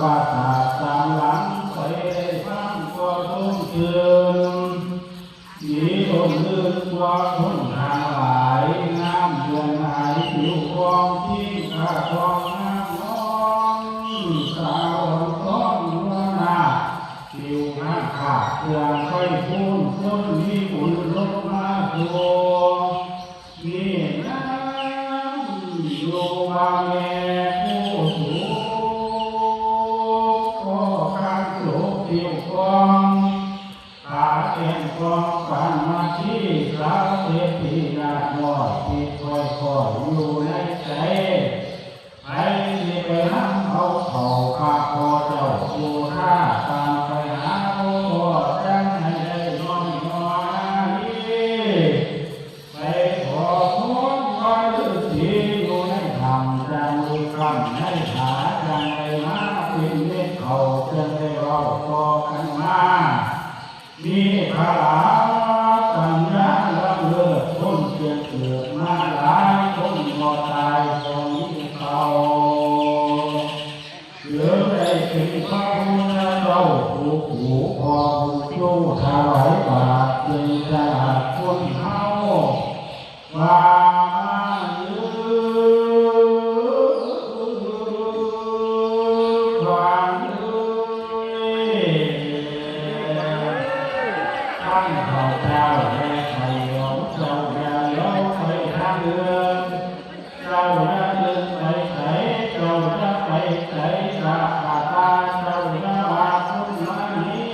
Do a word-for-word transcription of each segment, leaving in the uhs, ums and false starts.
ว่าตาตามหลังไปได้ฟังก็ชุ่มชื่น ดีร่มรื่นกว่าคนทั้งหลาย งามเดือนหายผิวพอง ที่ข้าทองงามน้อง สาวอ่อนท้องนัวหน้า ผิวหน้าขาดเครื่องไฟฟูน คนมีบุญลงมาสู่ นี่นะอยู่ว่าแม่ผู้สูง ก็ข้างโสกผิวกอง ขาแก่งกองปานมาที่สาวเศรษฐีนาคน้อย ที่ค่อยๆอยู่ในใจ ไผสิไปนำเอาเข้าพระพ่อเจ้าอยู่ท่า ตามไปหาพ่อจั่งให้ได้น้อยน้อย ไปขอพรพระฤาษีอยู่ในถ้ำจั่งมีคำในหาจั่งได้มาเป็นเม็ดเขาจั่งได้เว้าต่อกันมา มีพระปัญญาล้ำเลิศ คนเกิดมาหลายคนบ่ตายของเขา เกิดได้เป็นพระพุทธเจ้าผู้ผู้พอผู้ชูถวายบาทเป็นตลาดคนเฮา ว่ามาเอ้ย ว่าเอ้ย ท่านข้าเจ้าและข้าพเจ้าอย่าเลี้ยวไปทางอื่น เจ้าอย่าเดินไปไส เจ้าอย่าไปไส สาขาตา เจ้าอย่าว่าคนมานี้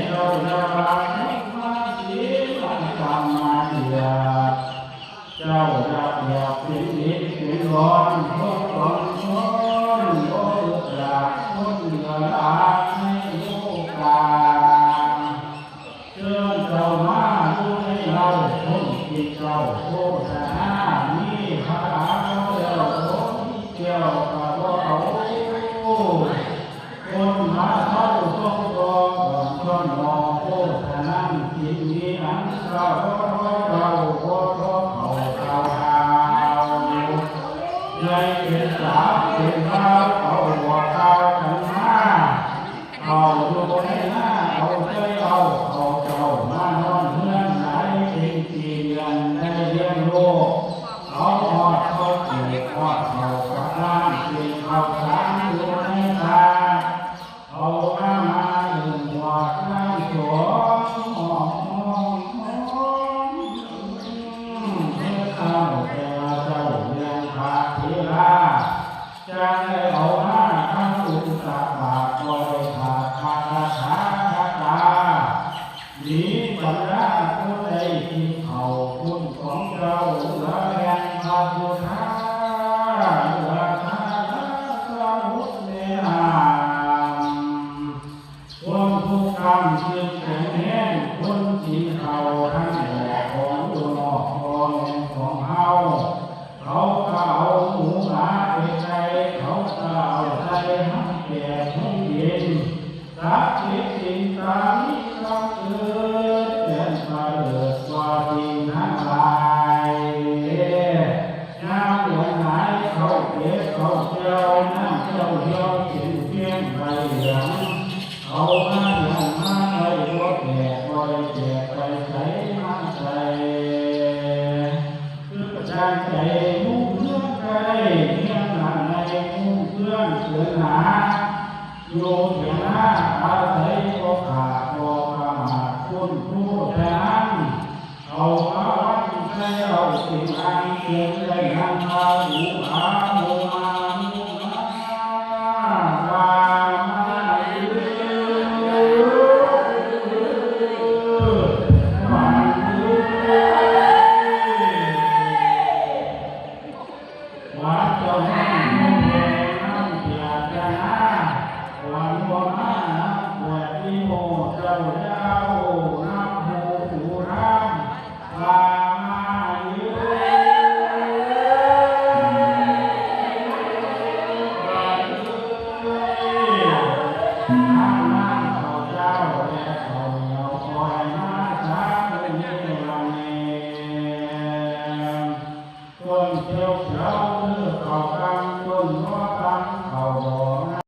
เจ้าอย่าว่าคนมาสี มาตามมาเดีย เจ้าอย่าอยากเป็นอิฐเป็นร้อน คนของคน บ่อึดอยากคนเหลือหลายในโลกา เชิญเจ้ามาอยู่ในเรา คนที่เจ้าโฆษณา มีพระเอาแล้ว โอ้มีแก้วก็บ่เอา คนมาเท่าทรงรอก่อนชวนรอโฆษณา กินมีอันเศร้า เจ้าบ่ทอเขาเศร้าหาว ในเป็นสาวเป็นสาว เขาบอกข่าวกันมา เขาอยู่ในนา เขาเคยเอาเขาเจ้ามานอนเฮือนหลายเป็นปีเดือน ได้เลี้ยงลูก เขาฮอดเขาเกิดฮอดเขากำลังเป็นเขาสารอยู่ในตา เขามามาเอิ้นว่าข้างสอง เมื่อเช้าแต่ว่าเจ้าเลี้ยงพระเถระ จั่งได้เอามาทั้งอุตตบาท บริภาคคาถาคาถา มีปัญญาผู้ใดกินเขาวคุณของเจ้า เหลือแห่งพระสุธา เหลือทาสมุทรแม่น้ำ คนผู้คำชื่อแข็งแรง คนกินเขาวทั้งหมดของอยู่นอกของในของเฮา เขาก็เอาหมูหมาไปใส่ เขาก็เอาใส่ทั้งแปดทั้งเย็น สักดิ์สิทธิ์สิงสามีสักเกิด เป็นประเสริฐกว่าสิ่งทั้งหลาย น้ำเหลืองหายเขาเก็บเขาเกี่ยว น้ำเจ้าเหี่ยวเป็นเพียงใบเหลือง เขามาเลี้ยงมาได้บ่แตกบ่ได้แตกไปใสมาใส คือประจานใจมุ่งเพื่อนก็ได้ เพียงหลังในมุ่งเพื่อนเกินหา อยู่เถียงนาอาศัยบ่ขาดบ่ประมาท คุณผู้แทน เอามาวันใส่เอาสิ่งอันเกินได้นำพาหูอาโมมามุมาว่ามาเอ้ย ว่าเจ้าน้ำแดงน้ำเบียดนะ วันบ่มาน้ำปวดที่โมเจ้าเจ้า น้ำหูหูทาง ว่ามาเอ้ย ว่าเอ้ย น้ำน้ำข้าวเจ้าและข้าวเหนียวคอยมาสาธุนิรันดร์ ต้นเขียวเขียวคือข้าวกำ ต้นหัวกำข้าว